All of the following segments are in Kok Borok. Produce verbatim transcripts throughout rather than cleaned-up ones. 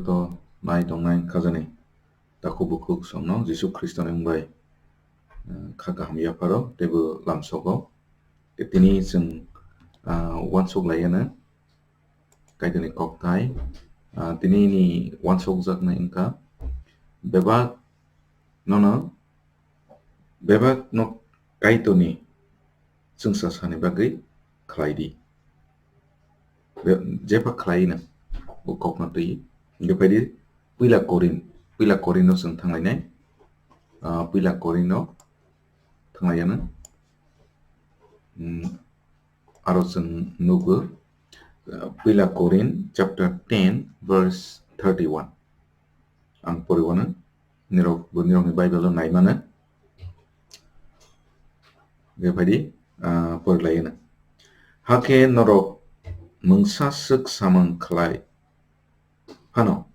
To nai tongnai khajani takhuk bukhuk songno Jisu Khristoni wng bai, eh, kha kaham yapharo teibo lamsogo. Tei tini chwng, ah, uansuk lai anw Kaitorni kokthai. Ah, tini ni uansukjaknai wngkha bebak nono, bebak no Kaitorni chwngsa sani bagwi khlai di. Be-, jepha khlai na, o kokno twi. Hingke phai di, Puila Korin, Puila Korin no chwng thanglainai. Ah, Puila Korin no thanglai anw. Hmm, aro chwng nugo, ah, Puila Korin chapter ten verse thirty-one. Ang poriwano, nirok, bo nirokni Bible-o naimano. Bebadi, ah, porilaiyano. Hakhe norok mungsa swk samung khlai phano,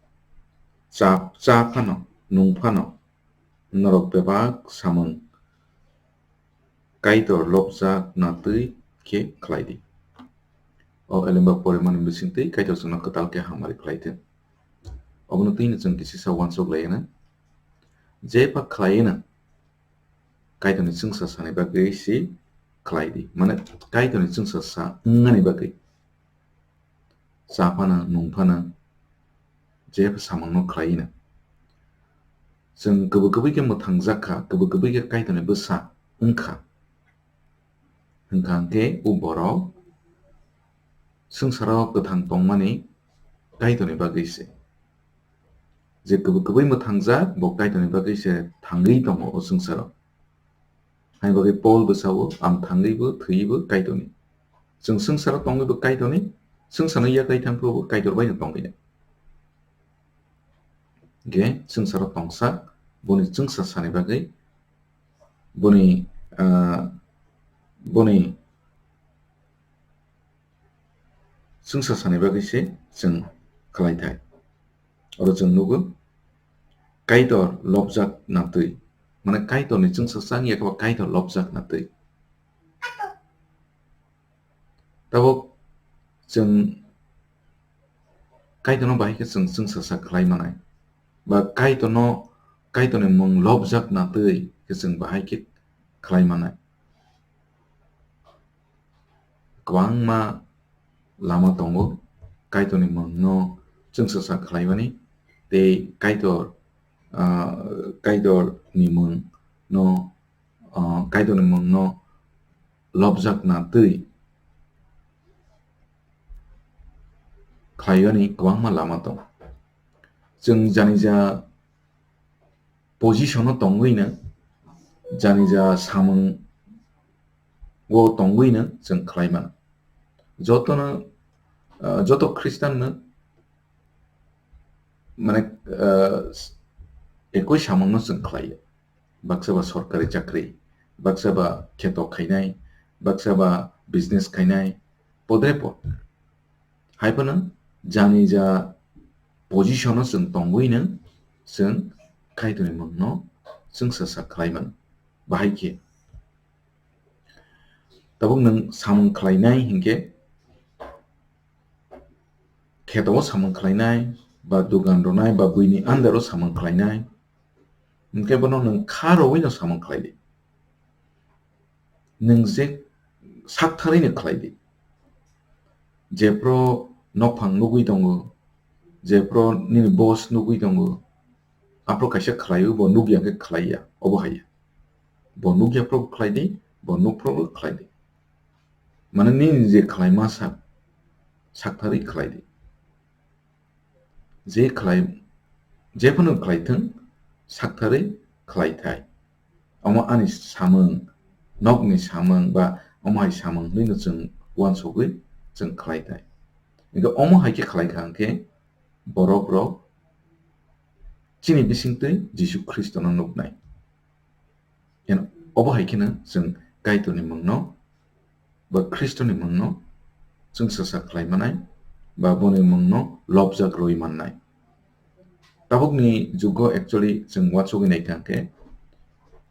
cha, cha phano, nung phano, norok bebak samung Kaitor lobjakna twi khe khlai di. O elemba porimani bisingtwi Kaitor chwngno kwtal khe hamari khlai thung. Obono twino chwng kisisa uansuk lai anw. Jepha khlai anw, Kaitorni chwngsa sani bagwi se khlai di. Mane, Kaitorni chwngsa sa wngnani bagwi. Cha phano, nung phano, jepha samungno khlai anw. Chwng kwbwi kwbwi khe mwthangjak kha, kwbwi kwbwi khe Kaitorni bwsa wng kha. Hwnkha hwnkhe o borok swngcharo kwthang tongmani Kaitorni bagwi se. Je kwbwi kwbwi mwthangjak, bo Kaitorni bagwi se thangwi tongo o swngcharo. Haini bagwi Paul bo sao, "Ang thangwibo, thwiwibo Kaitorni." Chwng swngcharo tongwibo Kaitorni, swngcharno yakai thang phuru bo Kaitor baino tongwi ya. Ge swngcharo tongsa, boni chwngsa sani bagwi, boni, ah, boni chwngsa sani bagwi se chwng khlai thai. Oro chwng nugo, Kaitor lobjakna twi, mane Kaitorni chwngsa chang ya khe ba Kaitor lobjakna twi. Tabuk chwng Kaitorno bahai khe chwng chwngsa sa khlai manai, ba Kaitorno, Kaitorni mung lobjakna twi khe chwng bahai khe khlai manai. Kwbangma lama tongo Kaitorni mungno chwngsa sa khlaimani, tei Kaitor, ah, Kaitorni mungno, ah, Kaitorni mungno lobjakna twi khlaiyani kwbangma lama tongo. Chwng janija position-o tongwino, janija samung o tongwino chwng khlai mano. Jotono, ah, joto Khristanno, mane, ah, ekoi samungno chwng khlaio. Baksa ba sorkari chakri, baksa ba kheto khainai, baksa ba business khainai, podre pod. Hai phano janija position-o chwng tongwino chwng Kaitorni mungno chwngsa sa khlai mano. Bahai khe tabuk nwng samung khlainai hinkhe kheto-o samung khlainai, ba dugan rwnai, ba buini under-o samung khlainai, hinkhe bono nwng kha rwino samung khlai di. Nwng je saktharino khlai di. Jephru nokphang nugwi tongo, jephru nini boss nugwi tongo, aphru kaisa khlaio, bo nukya khe khlaiya, obo hai ya. Bo nukya phru khlai di, bo nuk phru khlai di. Mane nini je khlaima sak, saktharwi khlai di. Je khlai, jephano khlai thung, saktharwi khlai thai. Omo ani samung, nokni samung ba omo hai samung hwnwi no chwng uansugwi chwng khlai thai. Hinkhe omo hai khe khlai kha hinkhe borok rok chini bisingtwi Jisu Khristono nuknai. Yen obo hai kheno chwng Kaitorni mungno ba Khristoni mungno chwngsa sa khlai manai ba boni mungno lobjak rwi mannai. Tabukni jugo actually chwng uansugwi naikha khe,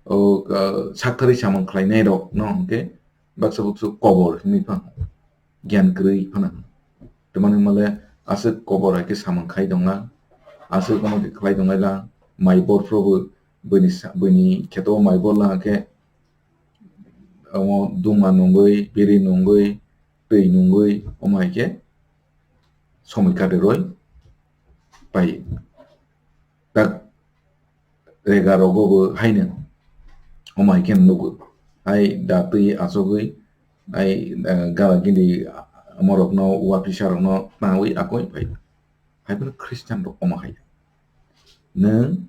o, ah, saktharwi samung khlainai rokno hwnkhe baksa buksu kobor hinwi phano, giyan kwrwi phano. Tamani hwnmale aswk kobor hai khe samung khai tongna, aswk omo khe khlai tongnai lang, mai bor phuru bo buini sa-, buini kheto o mai bor lang khe omo duma nungwi, biri nungwi, twi nungwi, omo hai khe somoi katirwi pai. Tak rega rogo bo haino omo hai khe nugo. Hai da twi achugwi, hai, eh, gala gindi morokno, uapisa rokno tangwi akoi phai. Hai phano Christian rok omo hai. Nwng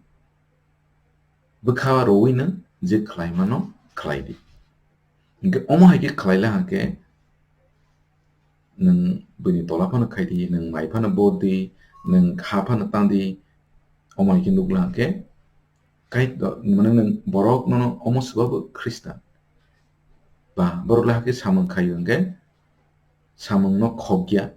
bwkha rwui nwng je khlai mano khlai di. Hinkhe omo hai khe khlai lai hwnkhe nwng buini tola phano khai di, nwng mai phano bor di, nwng ha phano tang di, omo hai khe nuk lai hwnkhe Kaitor, mane nwng borok nono omo swbabo Khristan. Ba borok lai hakhe samung khaio hwnkhe samungno khokya.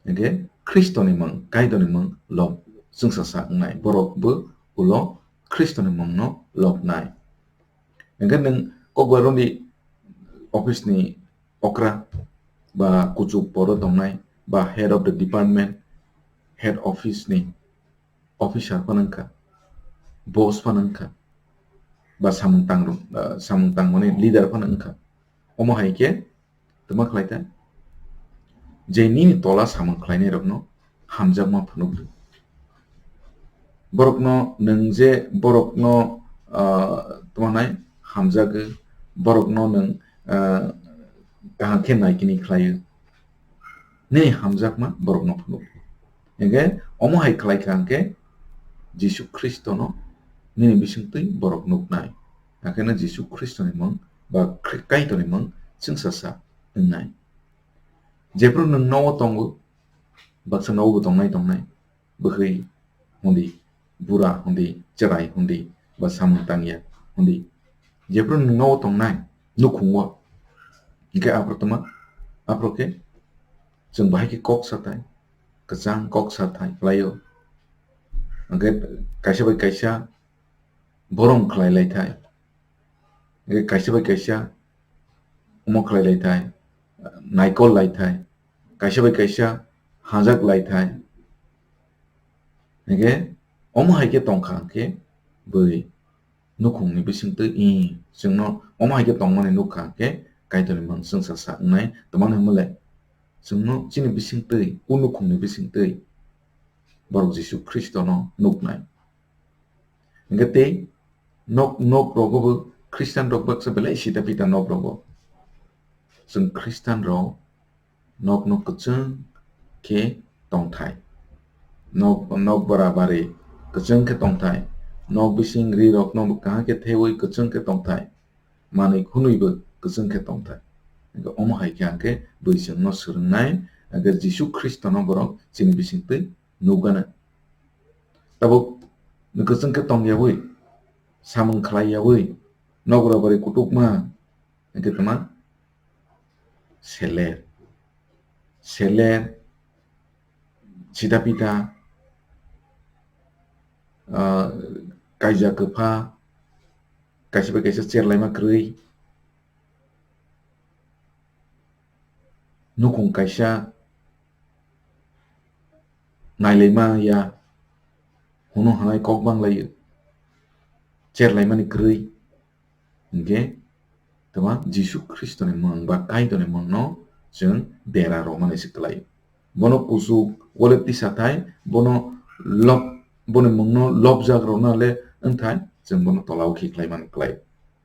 Hwnkhe Khristoni mung, Kaitorni mung lok chwngsa sa wngnai. Borok bo ulo Khristoni mungno loknai. Hwnkhe nwng kokbar rwdi office ni okra ba kuchuk poro tongnai ba head of the department, head office ni officer phano wngkha, boss phano wngkha, ba samung tang rok, ah, samung tangmani leader phano wngkha. Omo hai khe twma khlai ta, je nini tola samung khlainai rokno hamjakma phunuk di. Borokno nwng je borokno, ah, twma nai hamjagwi, borokno nwng, ah, kaham khe naikini khlaio. Nini hamjakma borokno phunuk. Hingkhe omo hai khlai kha hingkhe Jisu Khristono nini bisingtwi borok nuknai. Hakheno Jisu Khristoni mung ba Khri-, Kaitorni mung chwngsasa wngnai. Jephru nwng nogo tongo, baksa nogo bo tongnai tongnai, bwkhwi hundi, bura hundi, chwrai hundi, ba samung tangya hundi. Jephru nwng nogo tongnai, nukhungo, hingkhe aphuru twma, aphuru khe chwng bahai khe kok sathai, kwchang kok sathai khlaio. Hingkhe kaisa bai kaisa borom khlai lai thai. Hingkhe kaisa bai kaisa omo khlai lai thai, naikol lai thai, kaisa bai kaisa hajak lai thai. Hingkhe omo hai khe tong kha hingkhe bwrwi nukhungni bisingtwi, i, chwngno omo hai khe tongmani nuk kha hingkhe Kaitorni mung chwngsa sa wngnai. Tamani hwnmale chwngno chini bisingtwi, o nukhungni bisingtwi borok Jisu Khristono nuknai. Hingkhe tei nok, nok rogo bo Khristian rok baksa belai sita pita nok rogo. Chwng Khristian rok nok nok kwchwng khe tongthai. Nok, nok bora bari kwchwng khe tongthai. Nok bising ri rok no bo kaham khe thewi kwchwng khe tongthai. Manwi khunwi bo kwchwng khe tongthai. Hingkhe omo hai khe ang khe bwi chwngno swrwngnai, hingkhe Jisu Khristono borok chini bisingtwi nukgana. Tabuk kwchwng khe tong yawi, samung khlai yawi, nok bora bari kutukma, hingkhe twma seler. Seler, sita pita, ah, kaija kwpha, kaisa bai kaisa cherlaima kwrwi, nukhung kaisa nailaima ya, hunu hanai kok banglaio, cherlaimani kwrwi, hingkhe twma Jisu Khristoni mung ba Kaitorni mungno chwng dera romani se kwlai. Bono kuchuk wallet tisa thai, bono lob-, boni mungno lobjak rokna le wngthai, chwng bono tolao khiklaimani kwlai.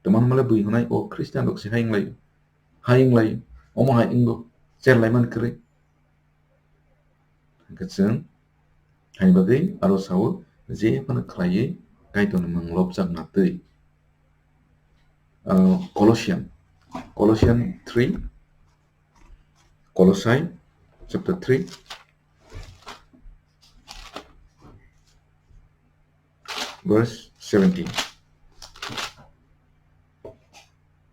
Twma hwnmale bui hwnai o Khristian rok se hai wnglaio. Hai wnglai, omo hai wngo, cherlaimani kwrwi. Hwnkhe chwng hai bagwi aro sao, je phano khlaiwi Kaitorni mung lobjakna twi. Ah, Colossian, Colossian three, Kolosai chapter three. Verse seventeen.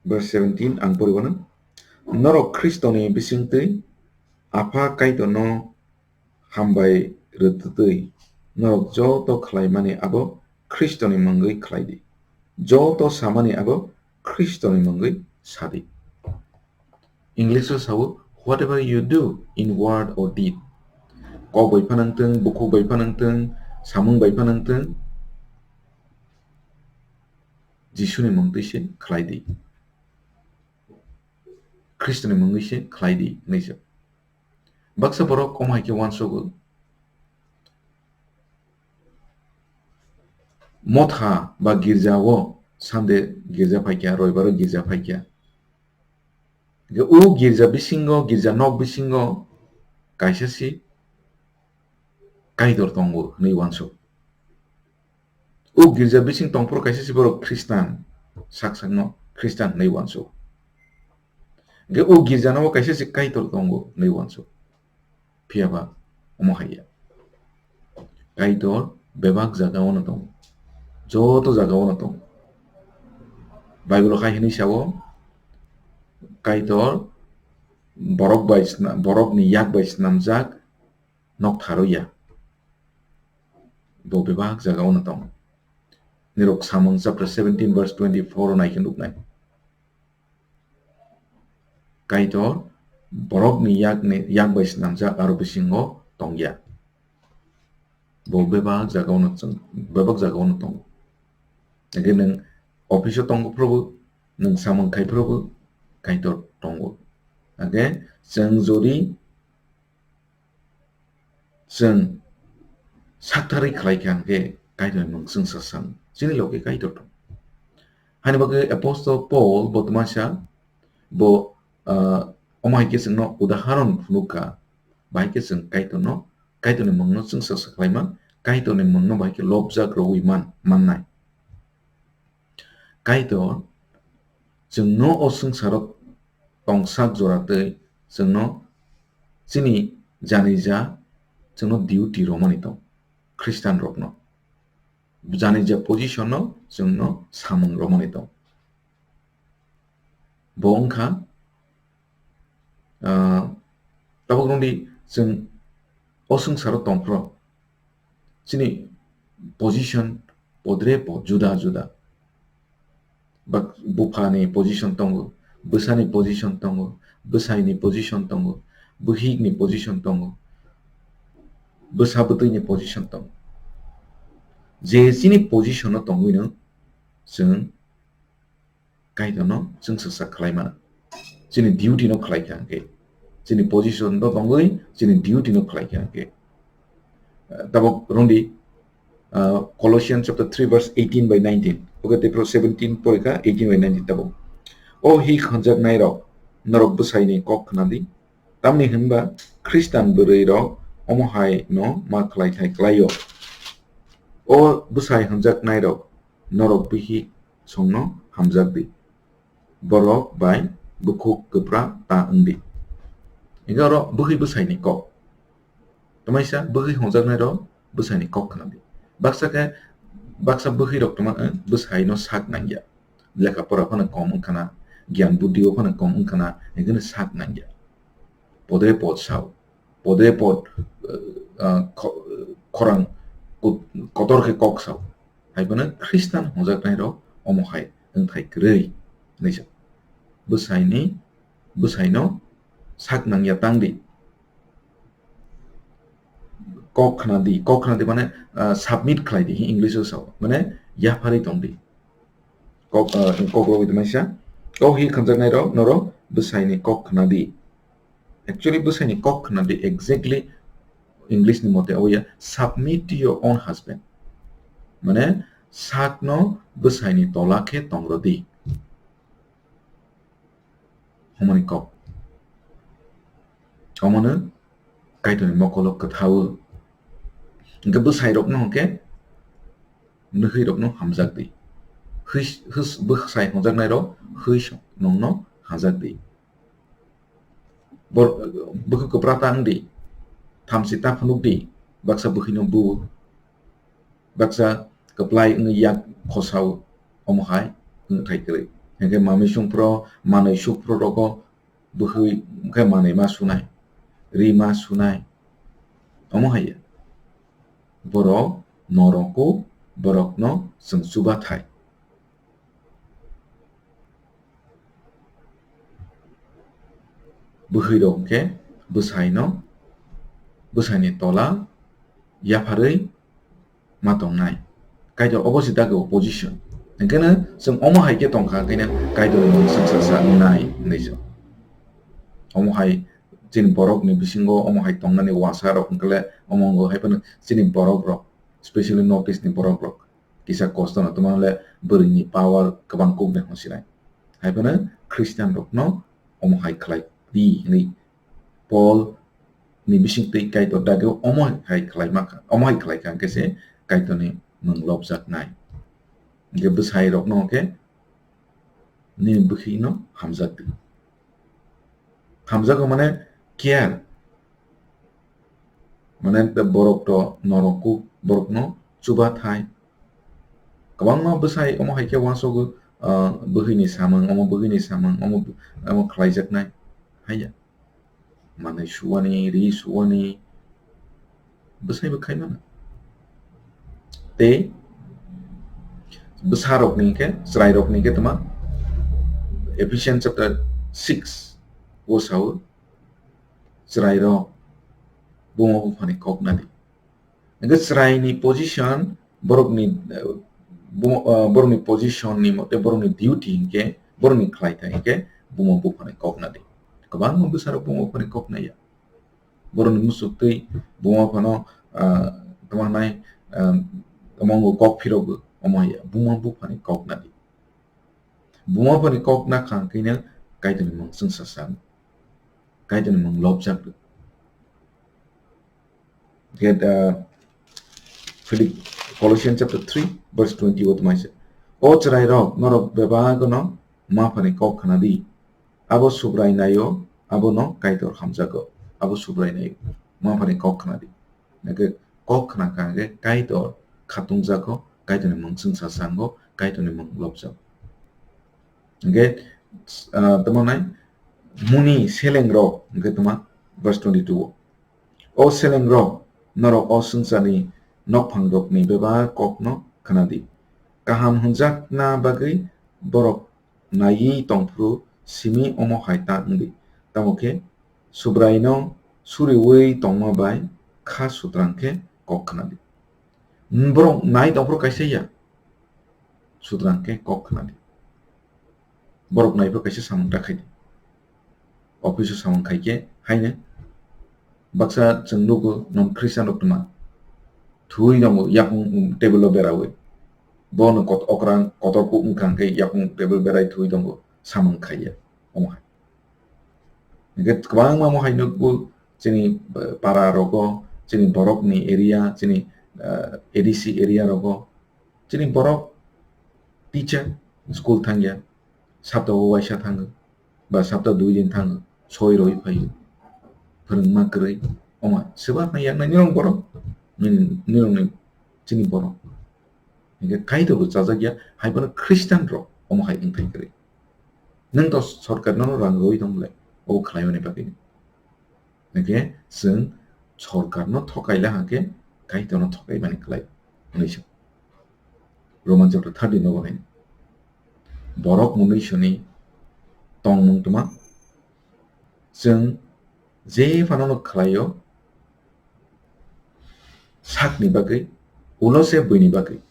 Verse seventeen ang pori wano. Norok Khristoni bisingtwi Apha Kaitorno hambai rwtwtwi norok joto khlaimani abo Khristoni mungwi khlai di. Joto samani abo Khristoni mungwi sa di. English o sao, "Whatever you do in word or deed." Kok bai phano wngthung, bukhuk bai phano wngthung, Samung bai phano wng thung, Jisuni mungtwi se khlai di. Khristoni mungwi se khlai di hwnwi se. Baksa borok omo hai khe uansugo. Motha ba girja o Sunday girja phaikha, Roibaro girja phaikha. Hwnkhe o girja bisingo, girja nok bisingo kaisa se Kaitor tongo hwnwi uansuk. O girja bising tongphuru kaisa se borok Khristan, sak sakno Khristan hwnwi uansuk. Hwnkhe o girjano o kaisa se Kaitor tongo hwnwi uansuk. Phiya ba omo hai ya. Kaitor bebak jagao no tongo. Joto jagao no tongo. Bible o hai hwnwi sao, Kaitor borok bai sna-, borokni yak bai snamjak, nok tharo ya. Bo bebak jagao no tongo. Nirok Samung chapter seventeen verse twenty-four o nai khe nuknai. Kaitor borokni yakni, yak bai snamjak aro bisingo tongya. Bo bebak jagao no chwng, bebak jagao no tongo. Hwnkhe nwng office o tongphuru bo, nwng samung khaiphuru bo Kaitor tongo. Hwnkhe chwng jodi chwng saktharwi khlai kha hwnkhe Kaitorni mung chwngsa sang, chini loge Kaitor tong. Hani bagwi Apostle Paul bo twmasa bo, ah, omo hai khe chwngno udaharon phunuk kha, bahai khe chwng Kaitorno, Kaitorni mungno chwngsa sa khlaima, Kaitorni mungno bahai khe lobjak rwui man, mannai. Kaitor chwngno o swngcharo tongsak jora tei chwngno chini janija chwngno duty romani tong, Khristian rokno. Janija position no chwngno samung romani tong. Bo wngkha, ah, tabuk rwngdi chwng o swngcharo tongphuru chini position podre pod juda juda. Bak-, buphani position tongo, bwsani position tongo, bwsaini position tongo, bwhikni position tongo, bwsa bwtwini position tongo. Je chini position o tongwino chwng Kaitorno chwngsa sa khlai mano. Chini duty no khlai kha hwnkhe. Chini position bo tongwi chini duty no khlai kha hwnkhe. Ah, tabuk rwngdi, ah, Colossians chapter three verse eighteen by nineteen. Oke, tei phuru seventeen porikha, eighteen by nineteen tabuk. O hi khwnjaknai rok, norok bwsaini kok khna di. Tamni hwnba Khristan bwrwi rok omo hai no ma khlai thai khlaio. O bwsai hwnjaknai rok, norok bihik songno hamjak di. Borok bai bukhuk kwpra ta wng di. Hingke oro bwkhwi bwsaini kok. Tamaisa bwkhwi hwnjaknai rok bwsaini kok khna di. Baksa khe, baksa bwkhwi rok tongma, eh, bwsai no sak nangya. Lekha pora phano kom wngkhana, giyan buddhi o phano kom wngkhana, hingke no sak nangya. Podre pod sao. Podre pod, eh, ah, kho-, khorang kut-, kotor khe kok sao. Hai phano Khristan hwnjaknai rok omo hai wngthai kwrwi hwnwi sa. Bwsaini, bwsaino sak nangya tang di. Kok khna di, kok khna di mane, ah, submit khlai di, English o sao. Mane yapharwi tong di. Kok, ah, kok rogwi tongmani sa. Kok hi khwnjaknai rok, norok bwsaini kok khna di. Actually, bwsaini kok khna di exactly English ni mote oya, "Submit to your own husband." Mane, sakno bwsaini tola khe tong rw di. Hwnmani kok. Omono Kaitorni mokolo kwthawo. Hwnkhe bwsai rokno hwnkhe, nwkhwi rokno hamjak di. Hwis-, hwis-, bwsai hwnjaknai rok hwis nongno hamjak di. Bor-, bwkhwi kwpra ta wng di, thamchi ta phunuk di, baksa bwkhwino bu, baksa kwplai wngwi yak khosao, omo hai wngthai kwrwi. Hwnkhe mamisung phro, manwi suk phro rogo bwkhwi wngkhe manwi ma sunai, ri ma sunai, omo hai ya. Borok norok o borokno chwng chubathai. Bwkhwi rok hwnkhe bwsai no, bwsai ni tola yapharwi ma tongnai. Kaitor obo se dagi opposition. Hingkheno chwng omo hai khe tongkha, hingkheno Kaitor ni mung swngsa sa wngnai hinwi se. Omo hai chini borok ni bisingo omo hai tongnani uasa rok hwnkhe le omo wngkha hai phano chini borok rok, specially North East ni borok rok kisa kosto no tongma le bwrwi ni power kwbang kuk de hwnsinai. Hai phano Christian rok no omo hai khlai di hinwi Paul ni bising twi Kaitor dagi omo hai khlai ma kha, omo hai khlai kha hwnkhe se Kaitor ni mung lobjaknai. Hingkhe bwsai rok no hwnkhe nini bwkhwi no hamjak di. Hamjago mane care. Mane borok to norok kuk, borok no chuba thai. Kwbangma bwsai omo hai khe uansogo, ah, bwkhwi ni samung, omo bwkhwi ni samung, omo, omo khlaijaknai. Haiya. Manwi suwani, ri suwani, bwsai bo khai mano. Tei bwsa rok ni khe, chwrai rok ni khe tma, Ephesians chapter six o sao, chwrai rok buma buphani kok nadi. Hingkhe chwraini position, borokni, eh, bo-, eh, borokni position ni mote borokni duty hingkhe, borokni khlai thai hingkhe buma buphani kok nadi. Kwbangma bwsarok buma buphani kok naiya. Borokni muchuk twi buma buphano, ah, tongma nai, ah, omongo kok phirogo, omo haiya buma buphani kok nadi. Buma buphani kok nakha hingkhe no Kaitorni mung chwngsa sa, Kaitorni mung lobjak. Get, uh, Philip, Colossians chapter three, verse twenty o tongmai se. O chwrai rok, norok bebak no ma phani kok khna di. Abo Subrai naio, abo no Kaitor hamjago. Abo Subrai naio, ma phani kok khna di. Hingkhe kok khna kha hingkhe Kaitor khatung jago, Kaitorni mung chwngsa sango, Kaitorni mung lobjago. Hingkhe, ah, tamo nai, muni seleng rok, hingkhe toma, verse twenty-two o. O seleng rok, norok o swngcharni nokphang rokni bebak kok no khna di. Kaham hwnjakna bagwi borok naiwi tongphuru simi omo hai ta wng di. Tamo khe Subraino suriwi tongma bai kha sutrang khe kok khna di. Borok nai tongphuru kaisa ya, sutrang khe kok khna di. Borok naiphuru kaisa samung ta khai di. Office o samung khai khe haino baksa chwng nugo non Christian rok tuma thwi tongo yakung table o berawi. Bono kot-, okra kotor kuk wngkha hwnkhe yakung table berai thwi tongo, samung khaiya omo hai. Hingkhe kwbangma omo hai nukgo chini, eh, para rogo, chini borokni area, chini, eh, A D C area rogo, chini borok teacher school thangya, sapta o waisa thango, ba sapta dui din thango, soi roi phaio, phwrwngma kwrwi, omo swbakna yaknai nirok borok, nini, nirokni chini borok. Hingkhe Kaitor bo chajakya, hai bono Christian rok omo hai wngthai kwrwi. Nwng to sorkar no rang rwi tong le, o khlai mani bagwi. Hingkhe chwng sorkar no thokai la hwnkhe Kaitor no thokai mani kwlai hwnwi sa. Roman chapter thirteen no bo hai. Borok mwnwi soni tongmung tuma chwng je phano no khlaio, sakni bagwi, ulo se buini bagwi.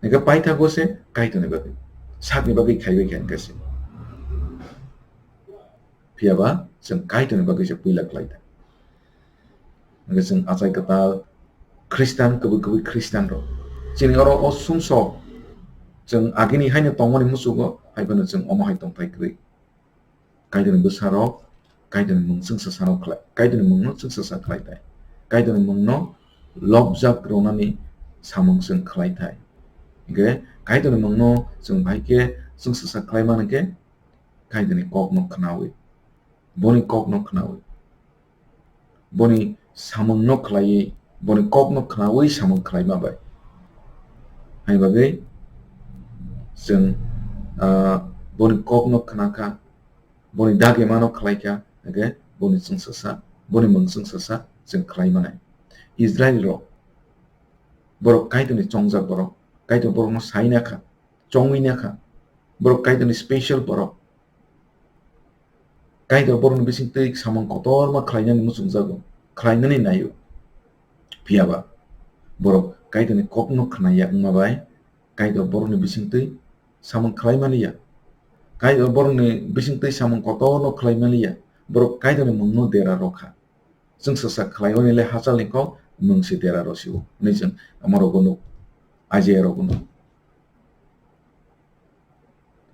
Hingkhe paithago se Kaitorni bagwi. Sakni bagwi khaibai khe hingkhe se. Phiyaba chwng Kaitorni bagwi se puila khlai ta. Hingkhe chwng achai kwtal Christian, kwbwi kwbwi Christian rok. Chini oro o sumsok chwng agini haino tongmani muchungo, hai phano chwng omo hai tongthai kwrwi. Kaitorni bwsarok, Kaitorni mung chwngsa sano khlai, Kaitorni mungno chwngsa sa khlai thai. Kaitorni mungno lobjak rwnani samung chwng khlai thai. Hingkhe Kaitorni mungno chwng bai khe chwngsa sa khlai mani khe Kaitorni kokno khnawi, boni kokno khnawi. Boni samungno khlaiwi, boni kokno khnawi samung khlaima bai. Hai bagwi chwng, ah, boni kokno khna kha, boni dagimano khlai kha, hingkhe boni chwngsa sa, boni mung chwngsa sa chwng khlai manai. Israil rok, borok Kaitorni chongjak borok, Kaitor borokno sai na kha, chongwi na kha, borok Kaitorni special borok. Kaitor borokni bising twi samung kotorma khlainani muchungjago, khlainani naio. Phiyaba borok Kaitorni kokno khna ya wngma bai Kaitor borokni bisingtwi samung khlai maliya. Kaitor borokni bisingtwi samung kotorno khlai maliya. Borok Kaitorni mungno dera rw kha. Chwngsasa khlaiwi le hachalni kok mungse dera rw sio hwnwi chwng amorogo nuk, Isaiah rogo nuk.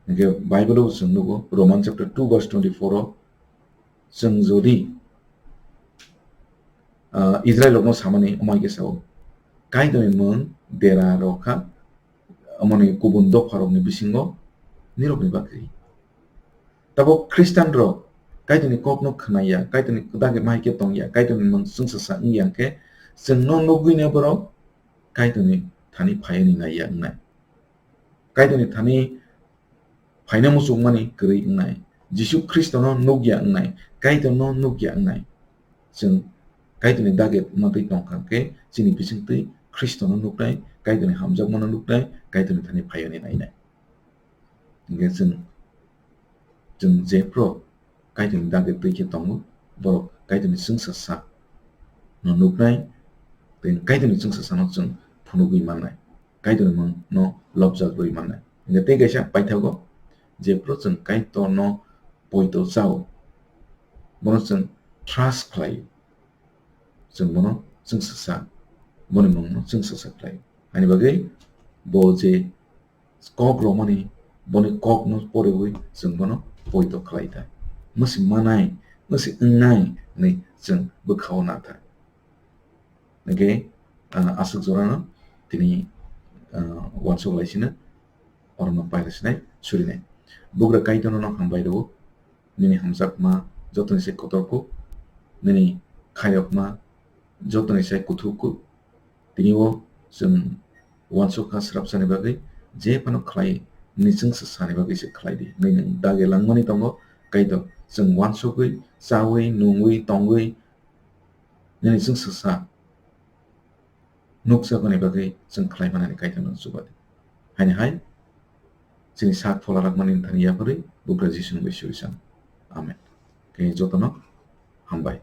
Hingke Bible o chwng nugo, Roman chapter two verse twenty-four o, chwng jodi, ah, Israel rokno samani, omo hai khe sao, Kaitorni mung dera rw kha, omoni kubun dopha rokni bisingo nirokni bagwi. Tabok Christian rok Kaitorni kokno khna ya, Kaitorni dagi ma hai khe tong ya, Kaitorni mung chwngsasa wng ya hwnkhe, chwngno nugwino borok Kaitorni thani phaiwi nai ya wngnai. Kaitorni thani phaina muchungmani kwrwi wngnai. Jisu Khristono nukya wngnai, Kaitorno nukya wngnai. Chwng Kaitorni dagi matwi tongkha khe chini bisingtwi Khristono nuknai, Kaitorni hamjakmano nuknai, Kaitorni thani phaiwi nainai. Hingke chwng, chwng jephru Kaitorni dagi twi khe tongo, borok Kaitorni chwngsasa no nuknai, tei Kaitorni chwngsasa no chwng phunugwi mannai, Kaitorni mung no lobjak rwui mannai. Hingke tei kaisa paithago, jephru chwng Kaitorno poito chao, bono chwng trust khlai, chwng bono chwngsasa, boni mungno chwngsasa khlai. Ani bagwi bo je kok romani, boni kokno poriwi chwng bono poito khlai ta. Mwswi manai, mwswi wngnai hwnwi chwng bwkhao na ta. Hingke, ah, aswk jorano tini, ah, uansuk lai sino, orono pailai sinai, surinai. Bugra Kaitorno no hambai rwo, nini hamjakma jotoni se kotor kuk, nini khayokma jotoni se kuthuk kuk. Tini o chwng uansuk kha swrapsani bagwi, je phano khlai, nini chwngsasani bagwi se khlai di. Nini dagi langmani tongo, Kaitor, chwng uansugwi, chawi, nungwi, tongwi, nini chwngsasa nukjakmani bagwi chwng khlai manani Kaitorno chuba di. Haini hai chini sak phola rakmani thani yapharwi Bugra Jisuni bai suri san. Amen. Khe jotono hambai.